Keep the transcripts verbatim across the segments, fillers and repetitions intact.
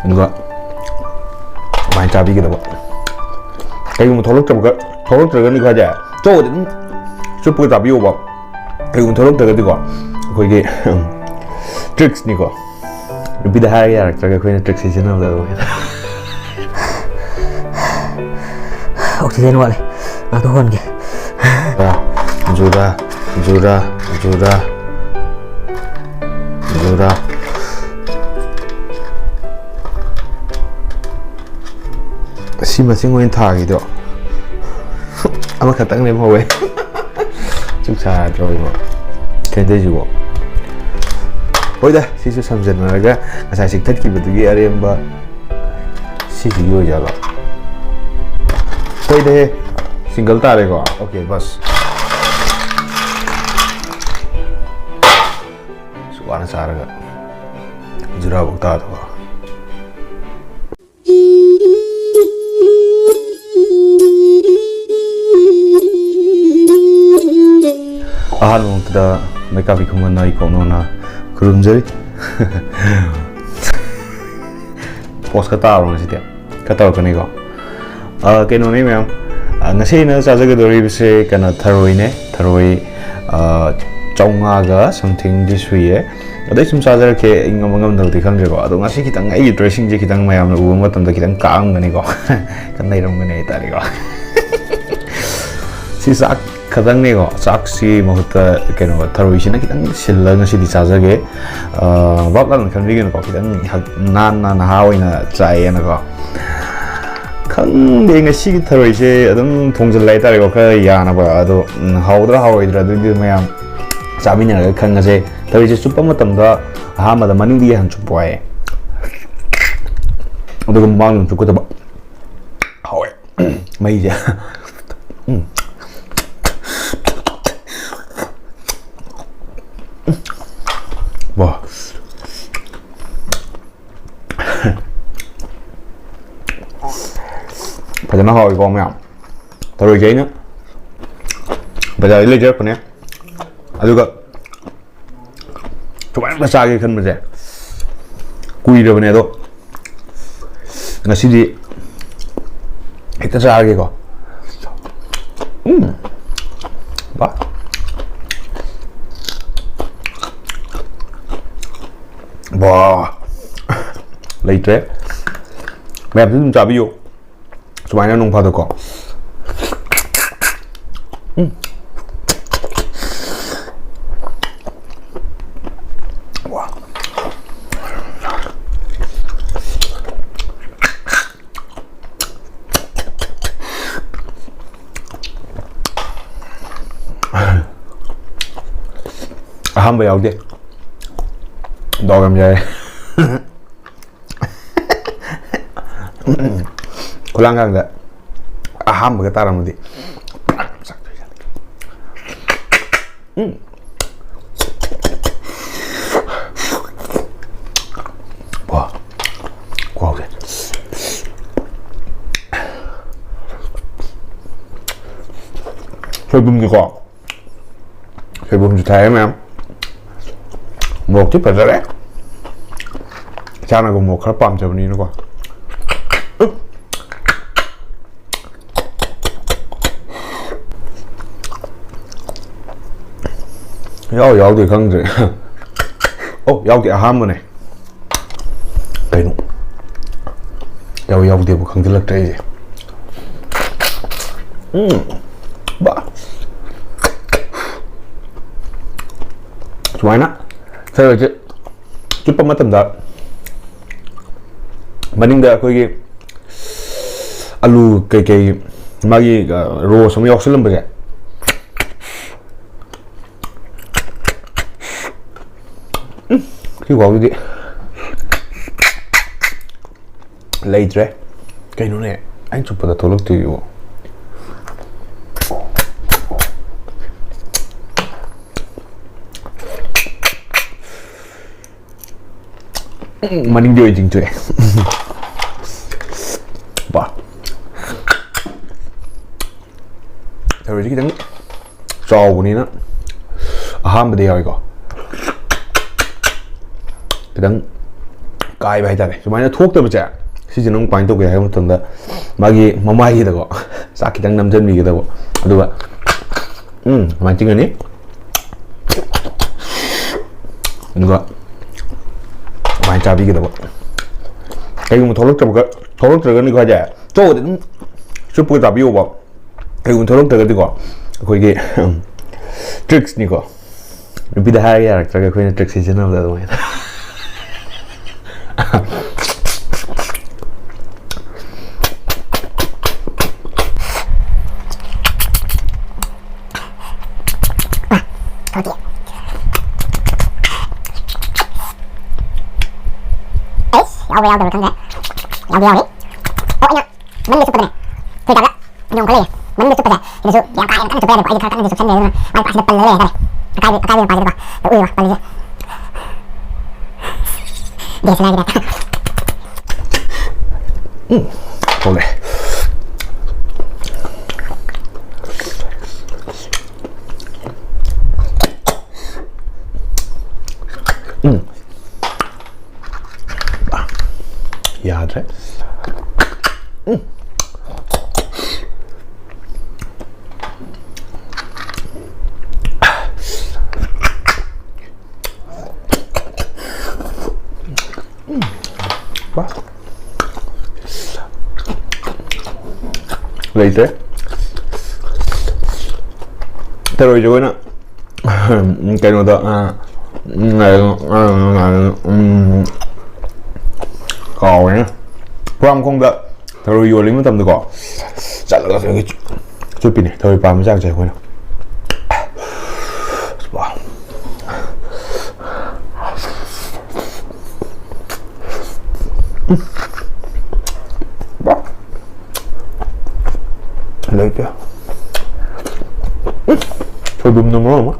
ꯑꯗꯨꯒ ꯑꯗꯨꯃꯥꯏꯅ ꯆꯥꯕꯤꯒꯗꯕ꯫ ꯀꯩꯒꯨꯝꯕ ꯊꯣꯛꯂꯛꯇ꯭ꯔꯕꯒ ꯊꯣꯛꯂꯛꯇ꯭ꯔꯒꯅꯤꯀꯣ ꯍꯥꯏꯗꯤ, ꯆꯧꯕꯗꯤ ꯑꯗꯨꯝ ꯆꯨꯞꯄꯒ ꯆꯥꯕꯤꯌꯣꯕ꯫ ꯀꯩꯒꯨꯝꯕ ꯊꯣꯛꯂꯛꯇ꯭ꯔꯒꯗꯤꯀꯣ, ꯑꯩꯈꯣꯏꯒꯤ ꯇ꯭ꯔꯤꯛꯁꯅꯤꯀꯣ꯫ ꯅꯨꯄꯤꯗ ꯍꯥꯏꯔꯒ ꯌꯥꯔꯛꯇ꯭ꯔꯒ ꯑꯩꯈꯣꯏꯅ ꯇ꯭ꯔꯤꯛꯁ ꯁꯤꯖꯤꯟꯅꯕꯗ ꯑꯗꯨꯃꯥꯏꯅ꯫ ꯑꯣꯛꯁꯤꯖꯦꯟ ꯋꯥꯠꯂꯦ, ꯉꯥꯛꯇ ꯍꯣꯟꯒꯦ꯫ ꯖꯨꯔꯥ, ꯖꯨꯔꯥ, ꯖꯨꯔꯥ, ꯖꯨꯔꯥ꯫ ꯁꯤ ꯃꯁꯤꯡ ꯑꯣꯏꯅ ꯊꯥꯈꯤꯗꯣ꯫ ꯑꯃꯈꯛꯇꯪ ꯂꯦꯝꯍꯧꯋꯦ꯫ ꯆꯨꯛ ꯁꯥꯗ꯭ꯔꯣ ꯏꯕꯣ? ꯀꯩꯅꯣ ꯇꯧꯔꯤꯁꯤꯕꯣ? ꯍꯣꯏꯗ, ꯁꯤꯁꯨ ꯁꯝꯖꯟꯅꯔꯒ ꯉꯁꯥꯏ ꯆꯤꯛꯊꯠꯈꯤꯕꯗꯨꯒꯤ ꯑꯔꯦꯝꯕ ꯁꯤꯁꯤꯒꯤ ꯑꯣꯏꯖꯥꯠꯂꯣ? ꯍꯣꯏꯗꯍꯦ, ꯁꯤꯡꯒꯜ ꯇꯥꯔꯦꯀꯣ꯫ Okay, bus. ꯑꯁꯨꯛ ꯋꯥꯅ ꯆꯥꯔꯒ ꯖꯨꯔꯥꯕꯨꯛ ꯇꯥꯗꯕ꯫ ꯑꯍꯥꯟꯕ ꯃꯛꯇꯗ ꯃꯩꯀꯥꯞꯄꯤ ꯈꯨꯃꯟ ꯑꯩ ꯀꯣꯛꯅꯣꯅ ꯈꯨꯔꯨꯝꯖꯔꯤ꯫ ꯄꯣꯁ ꯈꯔ ꯇꯥꯔꯣ ꯉꯁꯤꯗꯤ꯫ ꯈꯔ ꯇꯧꯔꯛꯀꯅꯤꯀꯣ꯫ ꯑ, ꯀꯩꯅꯣꯅꯦ ꯃꯌꯥꯝ꯫ ꯑ, ꯉꯁꯤ ꯑꯩꯅ ꯆꯥꯖꯒꯗꯧꯔꯤꯕꯁꯦ ꯀꯩꯅꯣ ꯊꯔꯣꯏꯅꯦ꯫ ꯊꯔꯣꯏ, ꯑ, ꯆꯥꯝꯃꯉꯥꯒ somethingꯗꯤ ꯁꯨꯏꯌꯦ꯫ ꯑꯗꯩ ꯁꯨꯝ ꯆꯥꯖꯔꯛꯀꯦ, ꯑꯩ ꯉꯝꯕ ꯉꯝꯗꯕꯗꯤ ꯈꯪꯗ꯭ꯔꯦꯀꯣ꯫ ꯑꯗꯣ ꯉꯁꯤ ꯈꯤꯇꯪ ꯑꯩꯒꯤ dressingꯁꯦ ꯈꯤꯇꯪ ꯃꯌꯥꯝꯅ ꯎꯕ ꯃꯇꯝꯗ ꯈꯤꯇꯪ ꯀꯥꯛꯑꯝꯒꯅꯤꯀꯣ꯫ ꯈꯤꯇꯪ ꯅꯩꯔꯝꯒꯅꯤ ꯍꯥꯏꯇꯥꯔꯦꯀꯣ꯫ ꯁꯤ ꯆꯥꯛ ꯈꯛꯇꯪꯅꯦꯀꯣ꯫ ꯆꯥꯛꯁꯤ ꯃꯍꯨꯠꯇ ꯀꯩꯅꯣ ꯊꯔꯣꯏꯁꯤꯅ ꯈꯤꯇꯪ ꯁꯤꯜꯂꯒ ꯉꯁꯤꯗꯤ ꯆꯥꯖꯒꯦ꯫ ꯑ, ꯚꯥꯞ ꯂꯥꯟꯅ ꯈꯟꯕꯤꯒꯅꯨꯀꯣ꯫ ꯈꯤꯇꯪ ꯍꯛ-, ꯅꯥꯟꯅ ꯅꯍꯥ ꯑꯣꯏꯅ ꯆꯥꯏꯌꯦꯅꯀꯣ꯫ ꯈꯪꯗꯦ, ꯉꯁꯤꯒꯤ ꯊꯔꯣꯏꯁꯦ ꯑꯗꯨꯝ ꯊꯣꯡꯖꯤꯜꯂꯦ ꯍꯥꯏꯇꯥꯔꯦꯀꯣ, ꯈꯔ ꯌꯥꯅꯕ꯫ ꯑꯗꯣ, ꯎꯝ, ꯍꯥꯎꯗ꯭ꯔꯥ ꯍꯥꯎꯔꯣꯏꯗ꯭ꯔꯥ ꯑꯗꯨꯗꯤ ꯃꯌꯥꯝ ꯆꯥꯃꯤꯟꯅꯔꯒ ꯈꯪꯉꯁꯦ꯫ ꯊꯔꯣꯏꯁꯦ ꯆꯨꯞꯄ ꯃꯇꯝꯗ ꯑꯍꯥꯟꯕꯗ ꯃꯅꯤꯡꯗꯒꯤ ꯍꯥꯟꯅ ꯆꯨꯞꯄꯣ ꯍꯥꯏꯌꯦ꯫ ꯑꯗꯨꯒ ꯃꯃꯥꯡꯗ ꯑꯃꯨꯛ ꯆꯨꯞꯀꯗꯕ꯫ ꯍꯥꯎꯋꯦ꯫ ꯃꯍꯤꯁꯦ꯫ ꯎꯝ꯫ ꯋꯥ꯫ ꯐꯖꯅ ꯍꯥꯎꯋꯤꯀꯣ ꯃꯌꯥꯝ꯫ ꯊꯔꯣꯏꯁꯦ ꯑꯩꯅ ꯕꯖꯥꯔꯗꯒꯤ ꯂꯩꯖꯔꯛꯄꯅꯦ꯫ ꯑꯗꯨꯒ ꯁꯨꯃꯥꯏꯅ ꯑꯝꯇ ꯆꯥꯒꯦ ꯈꯟꯕꯁꯦ ꯀꯨꯏꯔꯕꯅꯦ, ꯑꯗꯣ ꯉꯁꯤꯗꯤ ꯍꯦꯛꯇ ꯆꯥꯔꯒꯦꯀꯣ. ꯎꯝ. ꯕꯥ. ꯕꯥ. ꯂꯩꯇ꯭ꯔꯦ. ꯃꯌꯥꯝꯁꯨ ꯑꯗꯨꯝ ꯆꯥꯕꯤꯌꯨ. ꯁꯨꯃꯥꯏꯅ ꯅꯣꯡ ꯐꯥꯗꯣꯛꯀꯣ. ꯎꯝ. ꯋꯥ. ꯑꯍꯥꯝꯕ ꯌꯥꯎꯗꯦ. ꯗꯥꯎ ꯌꯥꯝ ꯌꯥꯏ. ꯈꯨꯂꯥꯡꯒꯥꯡꯗ ꯑꯍꯥꯝꯕꯒ ꯇꯥꯔꯝꯃꯗꯤ. ꯎꯝ. ꯋꯥ. ꯈꯨꯍꯥꯎꯁꯦ. ꯁꯣꯏꯕꯨꯝꯗꯤꯀꯣ, ꯁꯣꯏꯕꯨꯝꯁꯨ ꯊꯥꯏ ꯃꯌꯥꯝ. ꯃꯣꯔꯣꯛꯇꯤ ꯐꯖꯔꯦ. ꯏꯆꯥꯅꯒ ꯃꯣꯔꯣꯛ ꯈꯔ ꯄꯥꯝꯖꯕꯅꯤꯅꯀꯣ. ꯌꯥꯎ ꯌꯥꯎꯗꯦ ꯈꯪꯗ꯭ꯔꯦ. ꯑꯣ, ꯌꯥꯎꯗꯦ, ꯑꯍꯥꯟꯕꯅꯦ. ꯀꯩꯅꯣ? ꯌꯥꯎ ꯌꯥꯎꯗꯦꯕꯨ ꯈꯪꯖꯤꯜꯂꯛꯇ꯭ꯔꯦ ꯑꯩꯁꯦ. ꯎꯝ. ꯕꯥ. ꯁꯨꯃꯥꯏꯅ ꯊꯔꯣꯏꯁꯦ ꯆꯨꯞꯄ ꯃꯇꯝꯗ ꯃꯅꯤꯡꯗ ꯑꯩꯈꯣꯏꯒꯤ ꯑꯂꯨ ꯀꯩꯀꯩ ꯃꯥꯒꯤ, ꯑ, ꯔꯣꯁ ꯑꯃ ꯌꯥꯎꯁꯜꯂꯝꯕꯁꯦ. ꯎꯝ, ꯁꯤ ꯐꯥꯎꯗꯨꯗꯤ ꯂꯩꯇ꯭ꯔꯦ. ꯀꯩꯅꯣꯅꯦ ꯑꯩꯅ ꯆꯨꯞꯄꯗ ꯊꯣꯛꯂꯛꯇꯣꯏꯁꯤꯕꯣ? ꯎꯝ, ꯃꯅꯤꯡꯗꯤ ꯑꯣꯏ ꯆꯤꯡꯊꯣꯛꯑꯦ꯫ ꯕꯥ꯫ ꯊꯔꯣꯏꯁꯦ ꯈꯤꯇꯪ ꯆꯥꯎꯕꯅꯤꯅ ꯑꯍꯥꯟꯕꯗ ꯌꯥꯎꯏꯀꯣ꯫ ꯈꯤꯇꯪ ꯀꯥꯏꯕ ꯍꯥꯏꯇꯥꯔꯦ꯫ ꯁꯨꯃꯥꯏꯅ ꯊꯣꯛꯇꯕꯁꯦ, ꯁꯤꯁꯤꯅ ꯑꯃꯨꯛ ꯀꯃꯥꯏꯅ ꯇꯧꯒꯦ ꯍꯥꯏꯕ ꯃꯇꯝꯗ, ꯃꯥꯒꯤ ꯃꯃꯥꯏꯒꯤꯗꯀꯣ ꯆꯥꯛ ꯈꯤꯇꯪ ꯅꯝꯁꯤꯟꯕꯤꯒꯗꯕ, ꯑꯗꯨꯒ ꯎꯝ, ꯑꯗꯨꯃꯥꯏꯅ ꯆꯤꯡꯉꯅꯤ꯫ ꯑꯗꯨꯒ ꯑꯗꯨꯃꯥꯏꯅ ꯆꯥꯕꯤꯒꯗꯕ꯫ ꯀꯩꯒꯨꯝꯕ ꯊꯣꯛꯂꯛꯇ꯭ꯔꯕꯒ, ꯊꯣꯛꯂꯛꯇ꯭ꯔꯒꯅꯤꯀꯣ ꯍꯥꯏꯁꯦ, ꯆꯧꯗꯤ ꯑꯗꯨꯝ ꯆꯨꯞꯄꯒ ꯆꯥꯕꯤꯌꯣꯕ꯫ ꯀꯩꯒꯨꯝꯕ ꯊꯣꯛꯂꯛꯇ꯭ꯔꯒꯗꯤꯀꯣ, ꯑꯩꯈꯣꯏꯒꯤ ꯇ꯭ꯔꯤꯛꯁꯅꯤꯀꯣ, ꯅꯨꯄꯤꯗ ꯍꯥꯏꯔꯒ ꯌꯥꯔꯛꯇ꯭ꯔꯒ ꯑꯩꯈꯣꯏꯅ ꯇ꯭ꯔꯤꯛ ꯁꯤꯖꯤꯟꯅꯕꯗ ꯑꯗꯨꯃꯥꯏꯅ꯫ ꯑꯩꯁ, ꯌꯥꯎꯕ꯭ꯔꯥ ꯌꯥꯎꯗꯕ꯭ꯔꯥ ꯈꯪꯗ꯭ꯔꯦ꯫ ꯌꯥꯎꯗꯤ ꯌꯥꯎꯔꯤ꯫ ꯑꯣ, ꯑꯩꯅ ꯃꯅꯤꯡꯗ ꯆꯨꯞꯄꯗꯅꯦ, ꯐꯨꯔꯤꯠ ꯆꯥꯕꯗ ꯅꯣꯡ ꯈꯔ ꯂꯩꯌꯦ꯫ ꯃꯅꯤꯡꯗ ꯆꯨꯞꯄꯁꯦ ꯁꯤꯗꯁꯨ ꯌꯥꯝ ꯀꯥ ꯍꯦꯟꯅ ꯀꯟꯅ ꯆꯨꯞꯄ ꯌꯥꯗꯦꯀꯣ꯫ ꯑꯩꯗꯤ ꯈꯔ ꯀꯟꯅꯗꯤ ꯆꯨꯞꯁꯟꯈ꯭ꯔꯦ, ꯑꯗꯨꯅ ꯃꯥꯏ ꯄꯥꯛꯁꯤꯗ ꯄꯜꯂ ꯂꯩꯔꯦ ꯍꯥꯏꯇꯥꯔꯦ꯫ ꯑꯀꯥꯏꯕ, ꯑꯀꯥꯏꯕ ꯃꯄꯥꯁꯤꯗꯀꯣ꯫ ꯎꯏꯌꯦꯕ ꯄꯜꯂꯤꯁꯦ꯫ ꯗꯦꯁ ꯂꯥꯏꯒꯤꯗ꯫ ꯎꯝ, ꯊꯣꯛꯂꯛꯑꯦ꯫ ꯎꯝ꯫ ꯌꯥꯗ꯭ꯔꯦ꯫ ꯎꯝ꯫ ꯎꯝ꯫ ꯋꯥ꯫ ꯂꯩꯇ꯭ꯔꯦ꯫ ꯊꯔꯣꯏꯁꯦ ꯑꯩꯈꯣꯏꯅ ꯎꯝ, ꯀꯩꯅꯣꯗ, ꯑ, ꯎꯝ, ꯀꯥꯎꯔꯦꯅꯦ꯫ ꯄꯣꯂꯥꯡꯈꯣꯡꯗ ꯊꯔꯣꯏ ꯌꯣꯜꯂꯤ ꯃꯇꯝꯗꯀꯣ, ꯆꯠꯂꯒ ꯊꯔꯣꯏ ꯆꯨꯞꯄꯤꯅꯦ, ꯊꯔꯣꯏ ꯄꯥꯝꯕ ꯆꯥꯡꯁꯦ ꯑꯩꯈꯣꯏꯅ꯫ ꯂꯩꯇꯦ꯫ ꯁꯣꯏꯕꯨꯝꯅ ꯃꯔꯣꯜ ꯑꯃ꯫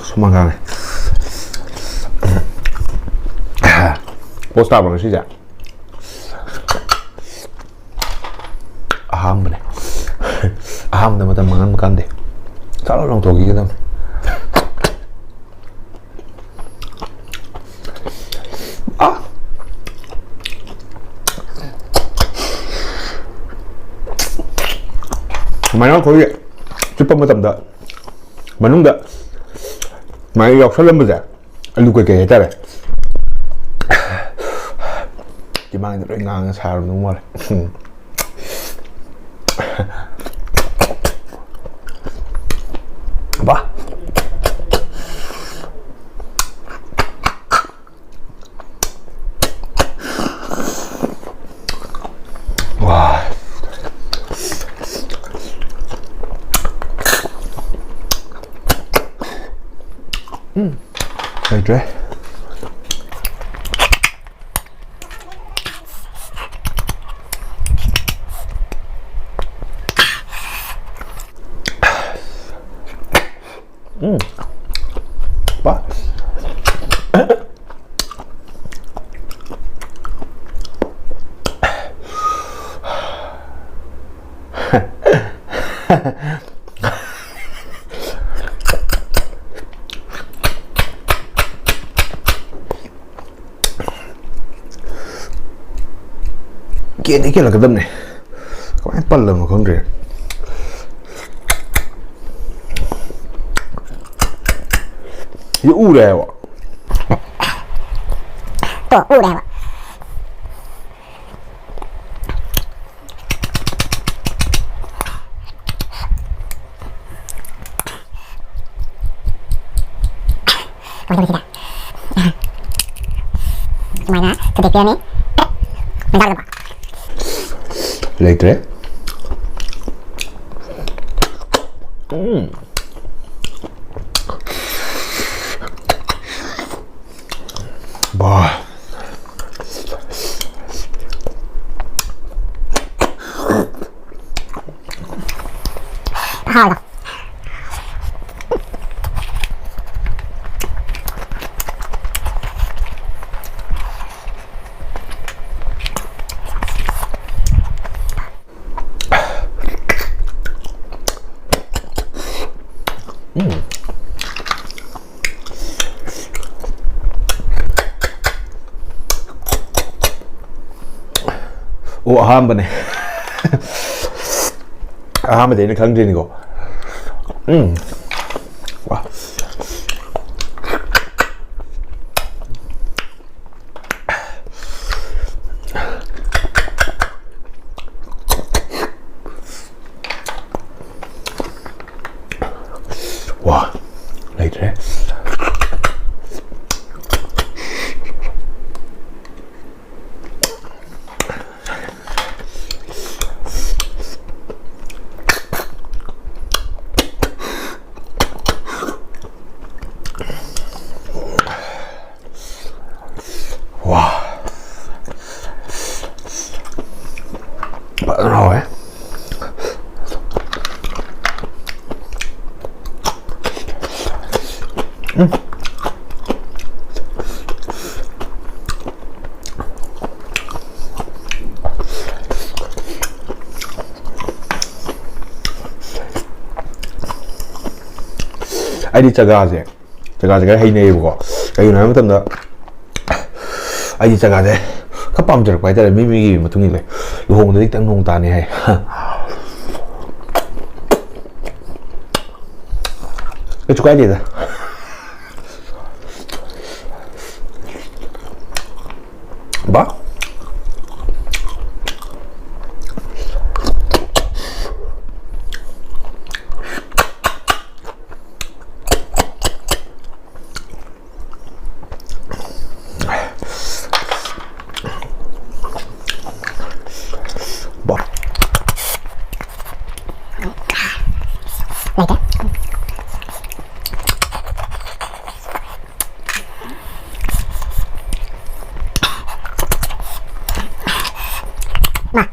ꯁꯨꯃꯥꯡ ꯀꯥꯡꯉꯦ꯫ ꯄꯣꯁ ꯇꯥꯕ꯭ꯔꯣ ꯉꯁꯤꯁꯦ? ꯑꯍꯥꯟꯕꯅꯦ꯫ ꯑꯍꯥꯟꯕꯗ ꯃꯇꯝ ꯃꯥꯡꯍꯟꯕ ꯀꯥꯟꯗꯦ꯫ ꯆꯥꯔꯣ, ꯂꯪꯊꯣꯛꯈꯤꯒꯗꯕꯅꯤ꯫ ꯑꯥ! ꯁꯨꯃꯥꯏꯅ ꯑꯩꯈꯣꯏꯒꯤ ꯆꯨꯞꯄ ꯃꯇꯝꯗ ꯃꯅꯨꯡꯗ ꯁꯨꯃꯥꯏꯅ ꯌꯥꯎꯁꯜꯂꯝꯕꯁꯦ, ꯑꯂꯨ ꯀꯩꯀꯩ ꯍꯥꯏꯇꯥꯔꯦ, ꯆꯤꯃꯥꯡꯗ ꯂꯣꯏ ꯉꯥꯡꯉ ꯁꯥꯔꯝꯗꯧ ꯃꯥꯜꯂꯦ꯫ ꯕꯥ꯫ ꯋꯥ꯫ ꯎꯝ꯫ ꯂꯩꯇ꯭ꯔꯦ꯫ ꯎꯝ꯫ ꯄꯥ꯫ ꯀꯦꯟꯗꯤ ꯀꯦꯜꯂꯛꯀꯗꯕꯅꯦ꯫ ꯀꯃꯥꯏꯅ ꯄꯜꯂꯕꯅꯣ ꯈꯪꯗ꯭ꯔꯦ꯫ ꯁꯤ ꯎꯔꯦ ꯍꯥꯏꯕ꯫ ꯇꯣ, ꯎꯔꯦ ꯍꯥꯏꯕ꯫ ꯀꯃꯥꯏꯅ ꯇꯧꯁꯤꯗ? ꯁꯨꯃꯥꯏꯅ ꯊꯨꯗꯦꯛꯄꯤꯔꯅꯤ꯫ ꯃꯩꯗꯥꯒꯗꯕ꯫ ꯂꯩꯇ꯭ꯔꯦ꯫ ꯎꯝ꯫ ꯕꯥ꯫ ꯍꯥꯎꯗ꯫ ꯑꯣ, ꯑꯍꯥꯟꯕꯅꯦ꯫ ꯑꯍꯥꯟꯕꯗꯤ ꯑꯩꯅ ꯈꯪꯗ꯭ꯔꯤꯅꯤꯀꯣ꯫ ꯎꯝ꯫ ꯋꯥ꯫ ꯋꯥ꯫ ꯂꯩꯇ꯭ꯔꯦ꯫ ꯋꯥ꯫ ꯐꯖꯅ ꯍꯥꯎꯋꯦ꯫ ꯎꯝ꯫ ꯑꯩꯗꯤ ꯆꯒꯥꯁꯦ, ꯆꯒꯥꯁꯦ ꯈꯔ ꯍꯩꯅꯩꯌꯦꯕꯀꯣ꯫ ꯀꯩꯒꯤꯅꯣ ꯍꯥꯏꯕ ꯃꯇꯝꯗ, ꯑꯩꯗꯤ ꯆꯒꯥꯁꯦ ꯈꯔ ꯄꯥꯝꯖꯔꯛꯄ ꯍꯥꯏꯇꯥꯔꯦ, ꯃꯤ ꯃꯤꯒꯤ ꯃꯇꯨꯡ ꯏꯜꯂꯦ꯫ ꯂꯨꯍꯣꯡꯕꯗꯗꯤ ꯈꯤꯇꯪ ꯅꯣꯡ ꯇꯥꯅꯤ ꯍꯥꯏ꯫ ꯀꯩꯁꯨ ꯀꯥꯏꯗꯦꯗ꯫ ꯕꯥ꯫ ꯕꯥ꯫ ꯂꯩꯇꯦ꯫ ꯃꯥ,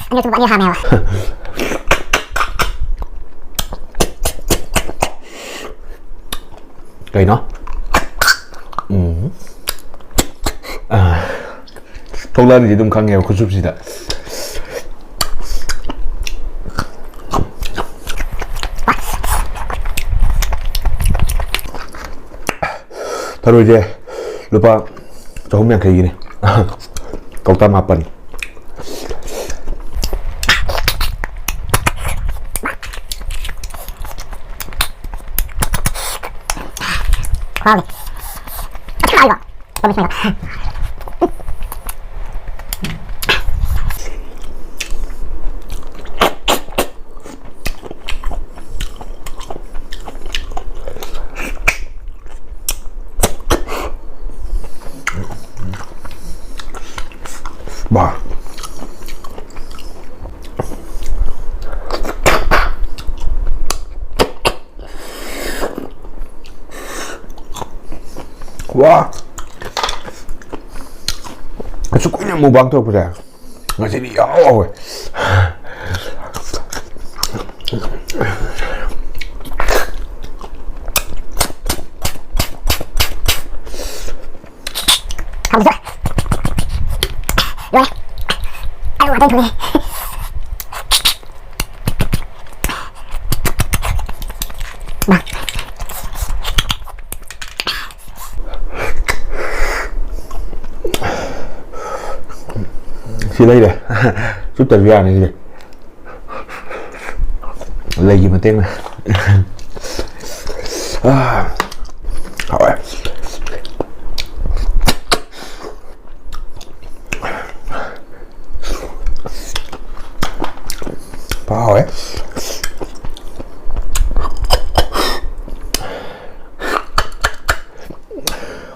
ꯑꯅꯤꯔꯛ ꯊꯣꯛꯄ ꯑꯅꯤꯔꯛ ꯍꯥꯝꯃꯦ ꯍꯥꯏꯕ꯫ ꯀꯩꯅꯣ? ꯎꯝ꯫ ꯑꯥ꯫ ꯊꯣꯛꯂꯛꯑꯅꯤꯗꯤ ꯑꯗꯨꯝ ꯈꯪꯉꯦꯕ ꯈꯨꯠꯆꯨꯞꯁꯤꯗ꯫ ꯊꯔꯣꯏꯁꯦ ꯂꯨꯄꯥ ꯆꯍꯨꯝ ꯌꯥꯡꯈꯩꯒꯤꯅꯦ꯫ ꯀꯧꯇꯥ ꯃꯥꯄꯟ꯫ ꯈꯨꯍꯥꯎꯗꯤ꯫ ꯑꯁ ꯍꯥꯎꯋꯤꯀꯣ꯫ ꯀꯃꯦꯟ ꯁꯨꯃꯥꯏꯅ꯫ ꯕꯥ꯫ ꯋꯥ꯫ ꯑꯁꯨꯛ ꯀꯨꯏꯅ mukbang ꯇꯧꯔꯛꯄꯁꯦ ꯉꯁꯤꯗꯤ ꯌꯥꯝ ꯍꯥꯎꯋꯦ꯫ ꯍꯥꯎꯖꯔꯦ꯫ ꯂꯣꯏꯔꯦ꯫ ꯑꯩ ꯋꯥꯗꯩ ꯊꯣꯛꯂꯛꯑꯦ꯫ ꯃꯥ꯫ ꯁꯤ ꯂꯩꯔꯦ꯫ ꯆꯨꯞꯇꯁꯨ ꯌꯥꯔꯅꯤ ꯁꯤꯗꯤ꯫ ꯂꯩꯒꯤ ꯃꯇꯦꯡꯅ꯫ ꯑꯥ, ꯍꯥꯎꯋꯦ꯫ ꯐꯥꯎꯋꯦ꯫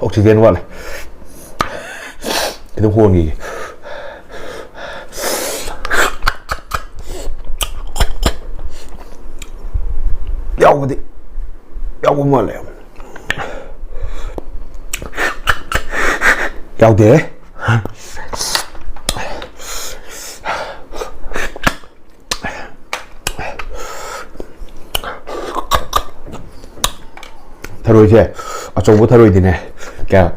Oxygen ꯋꯥꯠꯂꯦ꯫ ꯈꯤꯇꯪ ꯍꯣꯟꯈꯤꯒꯦ꯫ ꯌꯥꯎꯕꯗꯤ ꯌꯥꯎꯕ ꯃꯥꯜꯂꯦ꯫ ꯌꯥꯎꯗꯦ꯫ ꯊꯔꯣꯏꯁꯦ ꯑꯆꯧꯕ ꯊꯔꯣꯏꯗꯤꯅꯦ ꯀꯌꯥ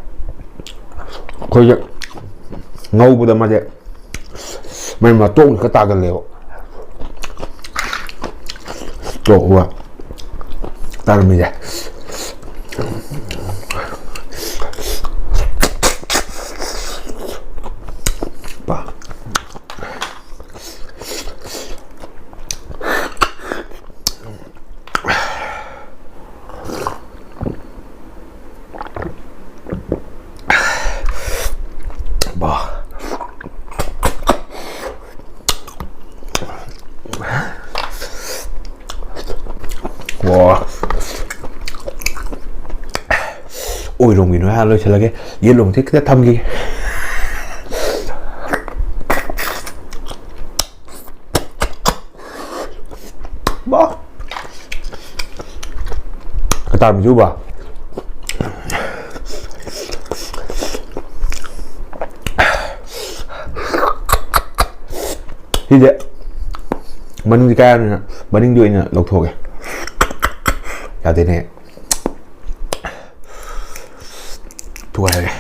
ꯑꯩꯈꯣꯏꯒꯤ ꯉꯧꯕꯗ ꯃꯥꯁꯦ ꯃꯥꯏ ꯃꯇꯣꯡꯁꯦ ꯈꯔ ꯇꯥꯒꯜꯂꯦꯕ꯫ ꯇꯣꯛꯑꯣ꯫ ꯇꯥꯔꯝꯃꯤꯁꯦ꯫ ꯄꯥ꯫ ꯀꯩꯗꯧꯝꯒꯤꯅꯣ ꯍꯥꯏꯔ ꯂꯣꯏꯁꯤꯜꯂꯒꯦ꯫ ꯌꯦꯟ ꯂꯣꯝꯁꯦ ꯈꯤꯇ ꯊꯝꯈꯤꯒꯦ꯫ ꯕꯥ꯫ ꯑꯇꯥꯡꯕꯤꯁꯨ ꯎꯕ꯫ ꯁꯤꯁꯦ ꯃꯅꯤꯡꯁꯦ ꯀꯥꯏꯔꯕꯅꯤꯅ ꯃꯅꯤꯡꯗꯤ ꯑꯣꯏꯅ ꯂꯧꯊꯣꯛꯑꯒꯦ꯫ ꯌꯥꯗꯦꯅꯦ꯫ ꯊꯨꯒꯥꯏꯔꯒꯦ꯫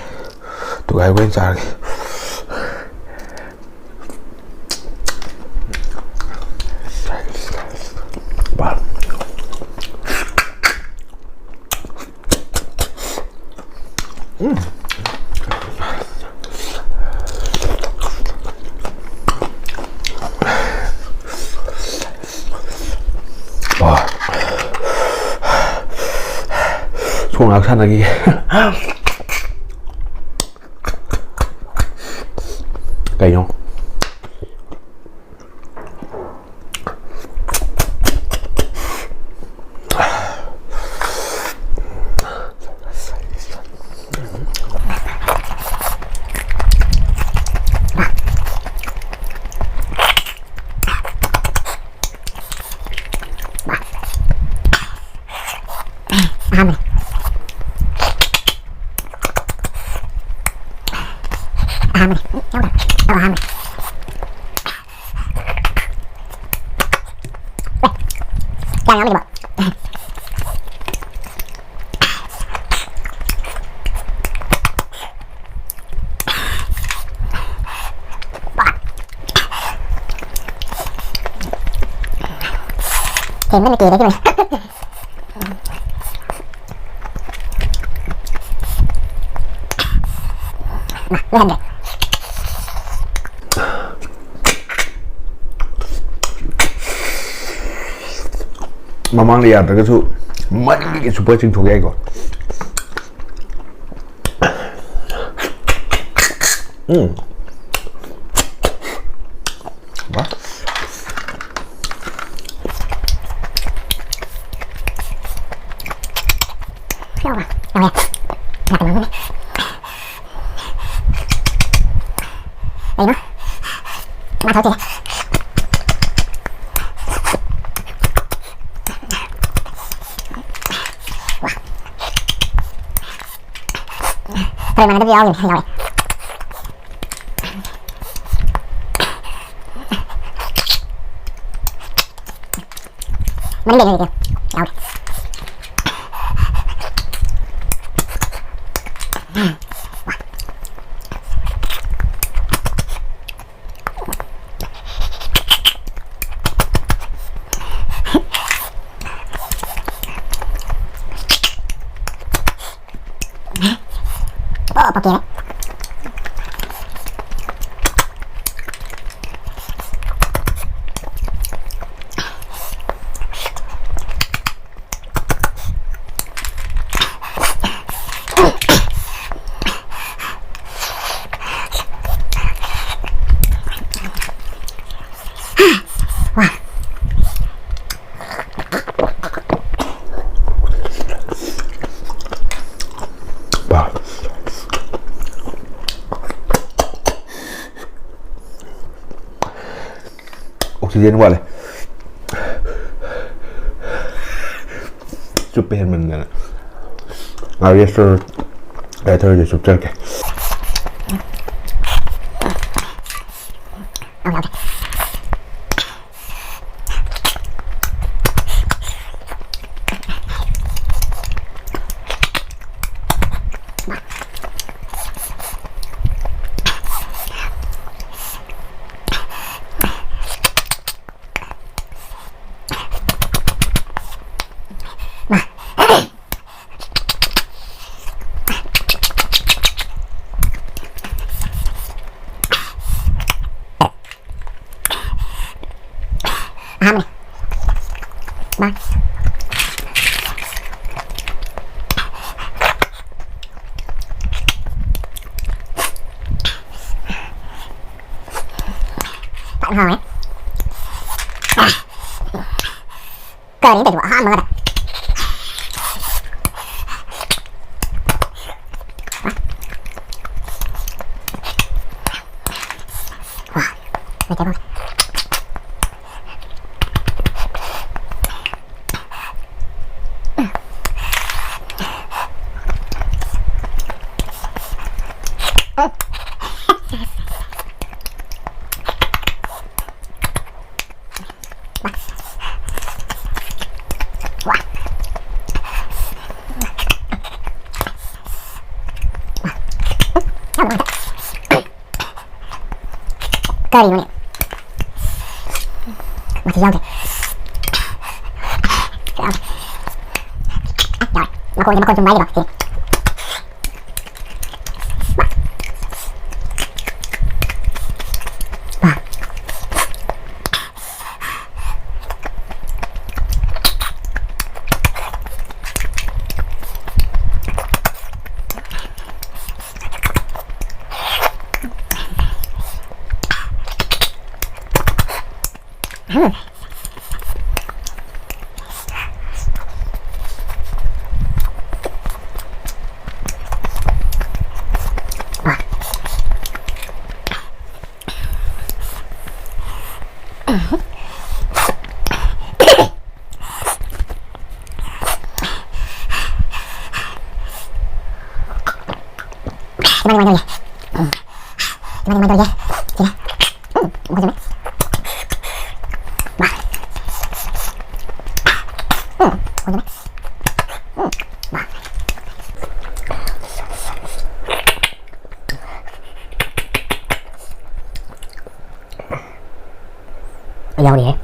ꯊꯨꯒꯥꯏꯔꯒ ꯑꯣꯏꯅ ꯆꯥꯔꯒꯦ꯫ ꯎꯝ꯫ ꯁꯣꯛ ꯉꯥꯏꯍꯥꯛ ꯁꯥꯟꯅꯈꯤꯒꯦ꯫ ꯀꯩꯅꯣ? ꯑꯍꯥꯟꯕꯅꯦ꯫ ꯑꯍꯥꯟꯕꯅꯦ꯫ ꯌꯥꯎꯗ꯭ꯔꯣ? ꯑꯧ, ꯑꯍꯥꯟꯕꯅꯦ꯫ ꯀꯌꯥꯝ ꯌꯥꯝꯃꯤꯅꯣ? ꯊꯦꯡꯕ ꯅꯠꯇꯦ, ꯂꯩꯇꯕꯅꯦ꯫ ꯃꯥ, ꯂꯣꯏꯍꯟꯒꯦ꯫ ꯃꯃꯥꯡꯗ ꯌꯥꯗ꯭ꯔꯒꯁꯨ ꯃꯅꯤꯡꯒꯤ ꯁꯨꯄꯔ ꯆꯤꯡꯊꯣꯛ ꯌꯥꯏꯀꯣ꯫ ꯎꯝ꯫ ꯋꯥ꯫ ꯌꯥꯎꯕ꯭ꯔꯥ? ꯌꯥꯎꯋꯦ꯫ ꯀꯩꯅꯣ? ꯃꯥ ꯊꯣꯛꯇꯦ꯫ ꯋꯥ꯫ ꯈꯔ ꯃꯥꯟꯅꯗꯕ ꯌꯥꯎꯔꯤꯅꯦ, ꯌꯥꯎꯔꯦ꯫ ꯃꯅꯤꯡꯗꯩꯅꯦ ꯍꯧꯖꯤꯛꯀꯤ꯫ ꯌꯥꯎꯔꯦ꯫ ꯑꯣ, ꯄꯛꯀꯦꯔꯦ꯫ ꯑꯣꯛꯁꯤꯖꯦꯟ ꯋꯥꯠꯂꯦ꯫ ꯆꯨꯞꯄ ꯍꯦꯟꯃꯟꯗꯅ꯫ ꯉꯥꯔꯤ ꯑꯁꯣꯏ ꯂꯥꯏꯊꯔꯁꯨ ꯆꯨꯞꯆꯔꯛꯀꯦ꯫ ꯑꯍꯥꯟꯕꯅꯦ꯫ ꯃꯥ꯫ ꯐꯖꯅ ꯍꯥꯎꯔꯦ꯫ ꯀꯔꯤꯅꯣ ꯇꯧꯔꯤꯕꯣ? ꯑꯍꯥꯟꯕ ꯉꯥꯛꯇ꯫ ꯂꯩꯇꯦ ꯃꯥꯜꯂꯦ꯫ ꯀꯔꯤꯅꯣꯅꯦ? ꯃꯁꯤ ꯌꯥꯎꯗꯦ꯫ ꯌꯥꯎꯔꯦ꯫ ꯃꯈꯣꯟꯁꯦ, ꯃꯈꯣꯟ ꯆꯨꯝꯕ ꯍꯥꯏꯒꯗ꯭ꯔꯣ? ꯁꯤ꯫ ꯏꯃꯥ, ꯏꯃꯥ, ꯏꯃꯥ, ꯏꯃꯥ, ꯏꯃꯥ, ꯏꯃꯥ, ꯏꯃꯥ, ꯏꯃꯥ, ꯏꯃꯥ, ꯏꯃꯥ, ꯎꯝ, ꯃꯈꯣꯟ ꯆꯨꯝꯃꯦ꯫ ꯎꯝ, ꯃꯈꯣꯟ ꯆꯨꯝꯃꯦ꯫ ꯎꯝ, ꯃꯥ꯫ ꯌꯥꯎꯔꯤꯍꯦ꯫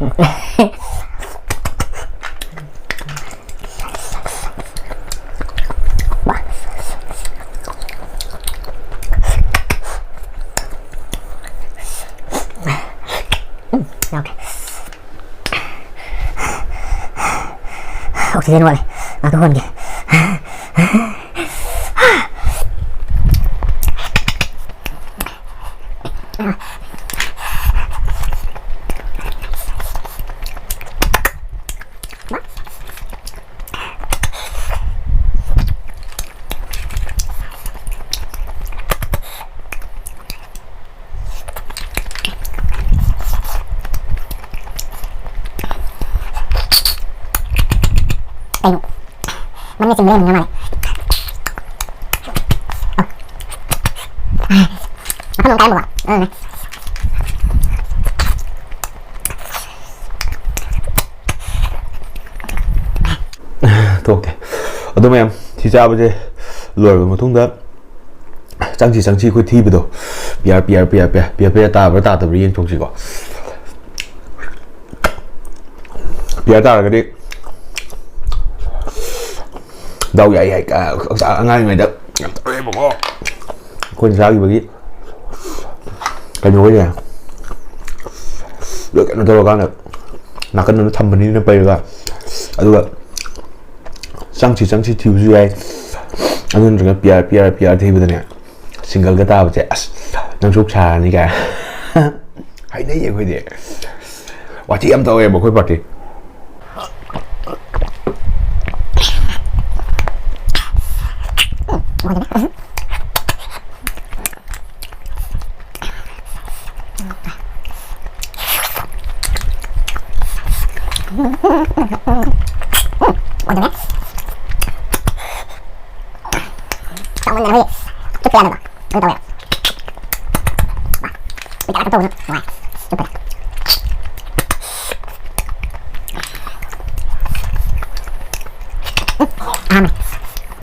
ꯎꯝ, ꯌꯥꯎꯗꯦ꯫ ꯑꯣꯛꯁꯤꯖꯦꯟ ꯋꯥꯠꯂꯦ꯫ ꯉꯥꯛꯇ ꯍꯣꯟꯒꯦ꯫ ꯅꯪꯅ ꯆꯤꯡꯕ ꯂꯩꯔꯝꯃꯤꯅ ꯃꯥꯜꯂꯦ꯫ ꯃꯐꯝ ꯑꯃ ꯀꯥꯏꯔꯝꯕꯀꯣ꯫ ꯑꯗꯨꯅꯦ꯫ ꯇꯣꯛꯇꯦ꯫ ꯑꯗꯣ ꯃꯌꯥꯝ, ꯁꯤ ꯆꯥꯕꯁꯦ ꯂꯣꯏꯔꯕ ꯃꯇꯨꯡꯗ ꯆꯪꯁꯤ ꯆꯪꯁꯤ ꯑꯩꯈꯣꯏ ꯊꯤꯕꯗꯣ, ꯄꯤꯌꯥꯔ ꯄꯤꯌꯥꯔ ꯄꯤꯌꯥꯔ ꯄꯤꯌꯥꯔ ꯄꯤꯌꯥꯔ ꯄꯤꯌꯥꯔ ꯇꯥꯕ꯭ꯔꯥ ꯇꯥꯗꯕ꯭ꯔꯥ ꯌꯦꯡꯊꯣꯛꯁꯤꯀꯣ꯫ ꯄꯤꯌꯥꯔ ꯇꯥꯔꯒꯗꯤ ꯗꯥꯎ ꯌꯥꯏ ꯌꯥꯏ ꯀ-, ꯑꯉꯥꯡ ꯑꯣꯏꯔꯤꯉꯩꯗ ꯌꯥꯝ ꯇꯧꯔꯛꯑꯦꯕꯀꯣ꯫ ꯑꯩꯈꯣꯏꯅ ꯆꯥꯈꯤꯕꯒꯤ ꯀꯩꯅꯣ ꯑꯣꯏꯔꯦ꯫ ꯂꯣꯏ ꯀꯩꯅꯣ ꯇꯧꯔꯀꯥꯟꯗ ꯅꯥꯀꯟ ꯑꯃꯗ ꯊꯝꯕꯅꯤꯅ ꯄꯩꯔꯒ, ꯑꯗꯨꯒ ꯆꯪꯁꯤ ꯆꯪꯁꯤ ꯊꯤꯕꯁꯨ ꯌꯥꯏ꯫ ꯑꯗꯨ ꯅꯠꯇ꯭ꯔꯒ ꯄꯤꯌꯥꯔ ꯄꯤꯌꯥꯔ ꯄꯤꯌꯥꯔ ꯊꯤꯕꯗꯅꯦ, ꯁꯤꯡꯒꯜꯒ ꯇꯥꯕꯁꯦ, ꯑꯁ, ꯅꯪꯁꯨ ꯁꯥꯔꯅꯤ ꯀꯥꯏ꯫ ꯍꯥꯏꯅꯩꯌꯦ ꯑꯩꯈꯣꯏꯗꯤ꯫ ꯋꯥꯊꯤ ꯌꯥꯝ ꯇꯧꯋꯦꯕ ꯑꯩꯈꯣꯏ ꯄꯥꯔꯇꯤ꯫ ꯆꯥꯎꯃꯟꯗꯅ ꯑꯩꯈꯣꯏ ꯆꯨꯞꯄ ꯌꯥꯗꯕ ꯑꯗꯨꯝ ꯇꯧꯋꯦ꯫ ꯃꯤꯠ ꯇꯥꯔꯛꯇ ꯇꯧꯕꯅ ꯅꯨꯡꯉꯥꯏ꯫ ꯆꯨꯞꯄꯗ꯫ ꯑꯍꯥꯟꯕ꯫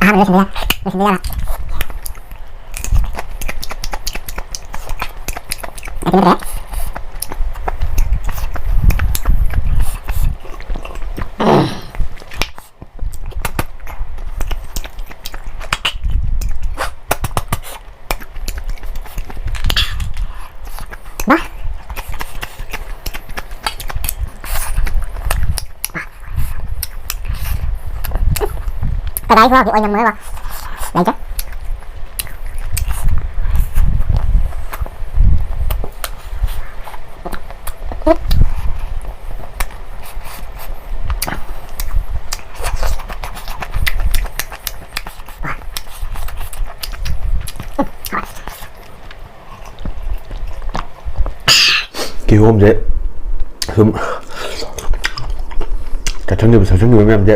ꯑꯍꯥꯟꯕ ꯂꯣꯏꯁꯤꯟꯕ ꯌꯥ-, ꯂꯣꯏꯁꯤꯟꯕ ꯌꯥꯕ꯫ ꯅꯠꯇꯦ, ꯅꯠꯇ꯭ꯔꯦ꯫ ꯕꯥ꯫ ꯀꯗꯥꯏ ꯐꯥꯎꯒꯤ ꯑꯣꯏꯅꯝꯃꯣꯏꯕ? ꯂꯩꯇꯦ꯫ ꯀꯤꯍꯣꯝꯁꯦ ꯁꯨꯝ ꯆꯥꯁꯤꯟꯈꯤꯕ, ꯆꯥꯁꯤꯟꯈꯤꯕ ꯃꯌꯥꯝꯁꯦ